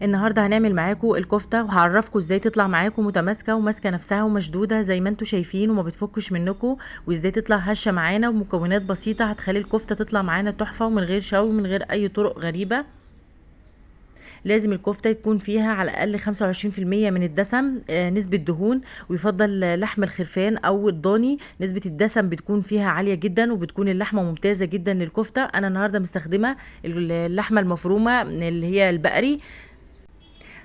النهارده هنعمل معاكم الكفتة، وهعرفكم ازاي تطلع معاكم متماسكة وماسكه نفسها ومشدوده زي ما انتم شايفين وما بتفكش منكم، وازاي تطلع هشه معانا ومكونات بسيطة هتخلي الكفتة تطلع معانا تحفة ومن غير شوي ومن غير اي طرق غريبة. لازم الكفتة يكون فيها على الاقل 25% من الدسم، نسبه دهون، ويفضل لحم الخرفان او الضاني، نسبه الدسم بتكون فيها عالية جدا وبتكون اللحمة ممتازة جدا للكفته. انا النهارده مستخدمة اللحمة المفرومه اللي هي البقري،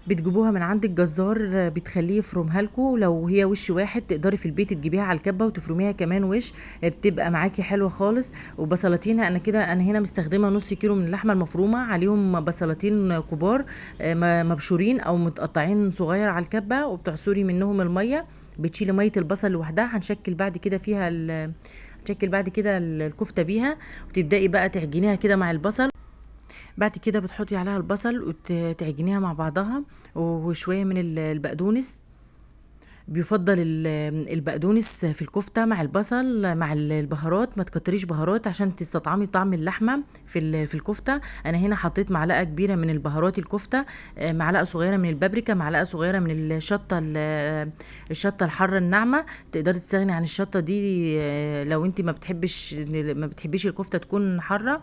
بتجيبوها من عند الجزار بتخليه يفرمها لكم. لو هي وش واحد تقدري في البيت تجيبيها على الكبه وتفرميها كمان وش، بتبقى معاكي حلوة خالص. وبصلتين، انا هنا مستخدمة نص كيلو من اللحمة المفرومه، عليهم بصلتين كبار مبشورين او متقطعين صغير على الكبه، وبتعصري منهم المية، بتشيلي مية البصل لوحدها. هنشكل بعد كده فيها هنشكل بعد كده الكفتة بيها، وتبداي بقى تعجنيها كده مع البصل. بعد كده بتحطي عليها البصل وتعجنيها مع بعضها، وشوية من البقدونس. بيفضل البقدونس في الكفتة مع البصل مع البهارات، ما تكتريش بهارات عشان تستطعمي طعم اللحمة في الكفتة. انا هنا حطيت معلقه كبيرة من البهارات الكفتة، معلقه صغيرة من البابريكا، معلقه صغيرة من الشطه الحارة الناعمة. تقدري تستغني عن الشطه دي، لو انت ما بتحبيش الكفتة تكون حارة.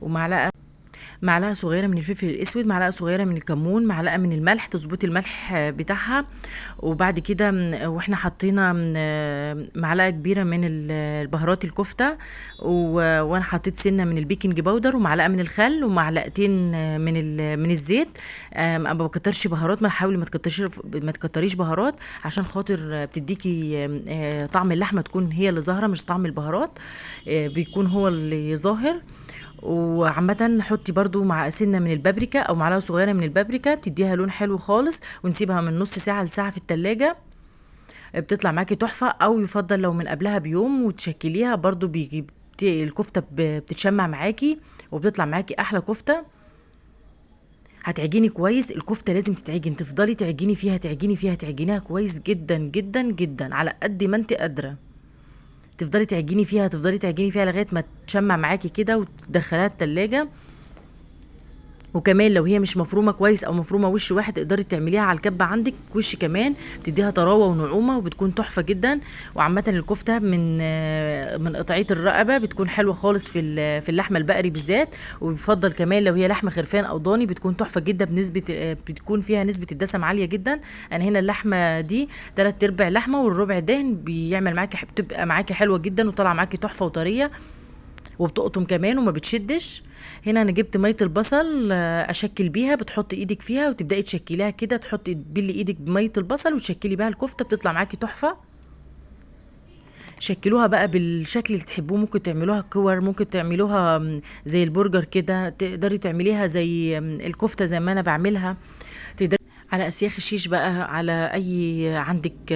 ومعلقة معلقه صغيرة من الفلفل الاسود، معلقه صغيرة من الكمون، معلقه من الملح، تظبطي الملح بتاعها. وبعد كده واحنا حطينا معلقه كبيرة من البهارات الكفتة، وانا حطيت سنة من ال baking powder، ومعلقة من الخل، ومعلقتين من الزيت. ما بكترش بهارات، ما حاولي ما تكتريش بهارات عشان خاطر بتديكي طعم اللحمة تكون هي اللي ظاهره، مش طعم البهارات، بيكون هو اللي ظاهر. وعامة حطي برضو مع سنة من البابريكا او معلقة صغيرة من البابريكا، بتديها لون حلو خالص. ونسيبها من نص ساعة لساعة في التلاجة، بتطلع معاكي تحفة. او يفضل لو من قبلها بيوم وتشكليها برضو، الكفتة بتتشمع معاكي وبتطلع معاكي احلى كفتة. هتعجني كويس الكفتة، لازم تتعجن، تفضلي تعجني فيها تعجني فيها تعجنيها كويس جدا جدا جدا على قد ما انت قادرة. تفضلي تعجني فيها تفضلي تعجني فيها لغاية ما تشمع معاكي كده وتدخليها التلاجة. وكمان لو هي مش مفرومه كويس او مفرومه وش واحد تقدري تعمليها على الكبه عندك وش كمان، بتديها طراوه ونعومه وبتكون تحفة جدا. وعامة الكفتة من قطعية الرقبة بتكون حلوة خالص في اللحمة البقري بالذات، ويفضل كمان لو هي لحمه خرفان او ضاني بتكون تحفة جدا، بتكون فيها نسبه الدسم عالية جدا. انا هنا اللحمة دي 3/4 لحمه والربع دهن، بيعمل معاكي بتبقى معاكي حلوة جدا وطالعه معاكي تحفة وطريه، وبتقطم كمان وما بتشدش. هنا انا جبت مية البصل، اشكل بيها، بتحطي ايدك فيها وتبداي تشكليها كده، تحطي تبلي ايدك بميه البصل وتشكلي بيها الكفتة، بتطلع معاكي تحفة. شكلوها بقى بالشكل اللي تحبوه، ممكن تعملوها كور، ممكن تعملوها زي البرجر كده، تقدري تعمليها زي الكفتة زي ما انا بعملها. تقدري على اسياخ الشيش بقى، على اي عندك،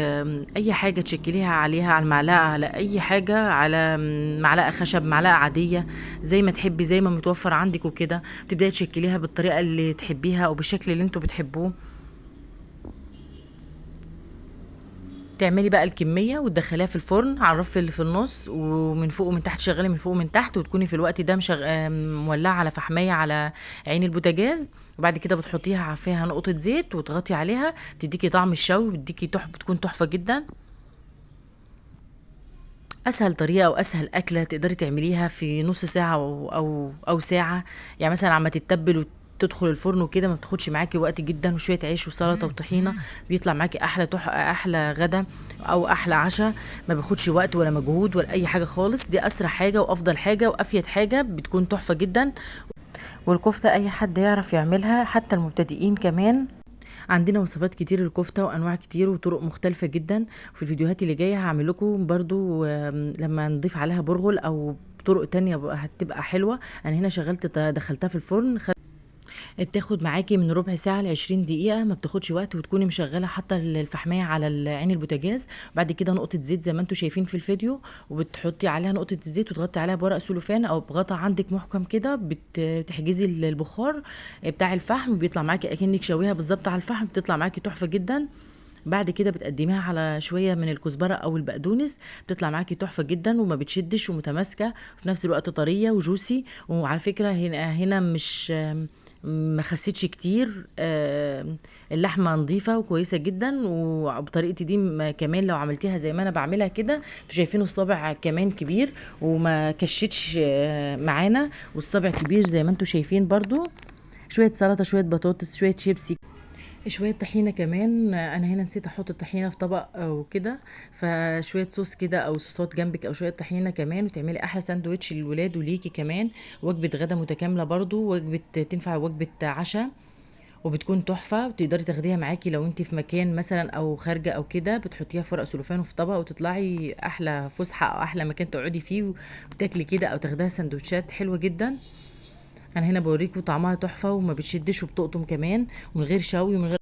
اي حاجة تشكليها عليها، على المعلقة، على اي حاجة، على معلقه خشب، معلقه عادية، زي ما تحبي، زي ما متوفر عندك وكده. تبداي تشكليها بالطريقة اللي تحبيها او بالشكل اللي انتوا بتحبوه. تعملي بقى الكمية وتدخليها في الفرن على الرف اللي في النص، ومن فوق ومن تحت، شغالة من فوق ومن تحت، وتكوني في الوقت ده مولعه على فحمايه على عين البوتاجاز. وبعد كده بتحطيها فيها نقطة زيت وتغطي عليها، بتديكي طعم الشوي وبتديكي بتكون تحفة جدا. اسهل طريقه واسهل اكله تقدري تعمليها في نص ساعة او ساعة، مثلا عما تتبل وتدخل الفرن وكده ما بتاخدش معاكي وقت جدا، وشوية عيش وسلطة وطحينه بيطلع معاكي احلى غدا او احلى عشاء، ما بياخدش وقت ولا مجهود ولا اي حاجة خالص. دي اسرع حاجة وافضل حاجة وافيد حاجة، بتكون تحفة جدا. والكفته اي حد يعرف يعملها، حتى المبتدئين كمان. عندنا وصفات كتير للكفته وانواع كتير وطرق مختلفة جدا. في الفيديوهات اللي جاية هعمل لكم برضو، لما نضيف عليها برغل او طرق تانية هتبقى حلوة. انا هنا دخلتها في الفرن، بتاخد معاكي من ربع ساعة لعشرين دقيقة، ما بتاخدش وقت، وتكوني مشغلة حتى الفحمية على عين البوتاجاز. بعد كده نقطة زيت زي ما انتم شايفين في الفيديو، وبتحطي عليها نقطة الزيت وتغطي عليها بورق سلوفان او بغطا عندك محكم كده، بتحجزي البخار بتاع الفحم، بيطلع معاكي اكنك شويها بالظبط على الفحم، بتطلع معاكي تحفة جدا. بعد كده بتقدميها على شوية من الكزبرة او البقدونس، بتطلع معاكي تحفة جدا وما بتشدش ومتماسكة، وفي نفس الوقت طرية وجوسي. وعلى فكرة هنا مش ما خسيتش كتير. اللحمة نظيفة وكويسة جدا، وبطريقتي دي كمان لو عملتيها زي ما انا بعملها كده، انتوا شايفين الصابع كمان كبير وما كشتش معانا، والصابع كبير زي ما انتوا شايفين برضو. شوية سلطة، شوية بطاطس، شوية شيبسي، شوية طحينه كمان. انا هنا نسيت احط الطحينه في طبق وكده، فشوية صوص كده او صوصات جنبك او شوية طحينه كمان، وتعملي احلى ساندوتش للولاد وليكي كمان. وجبة غدا متكاملة برضو، وجبة تنفع وجبة عشاء وبتكون تحفة، وتقدري تاخديها معاكي لو انت في مكان مثلا او خارجه او كده، بتحطيها في ورق سلوفان وفي طبق وتطلعي احلى فسحة او احلى مكان تقعدي فيه وتاكلي كده، او تاخديها سندوتشات حلوة جدا. انا هنا بوريكم طعمها تحفة وما بتشدش وبتقطم كمان، ومن غير شوي ومن غير.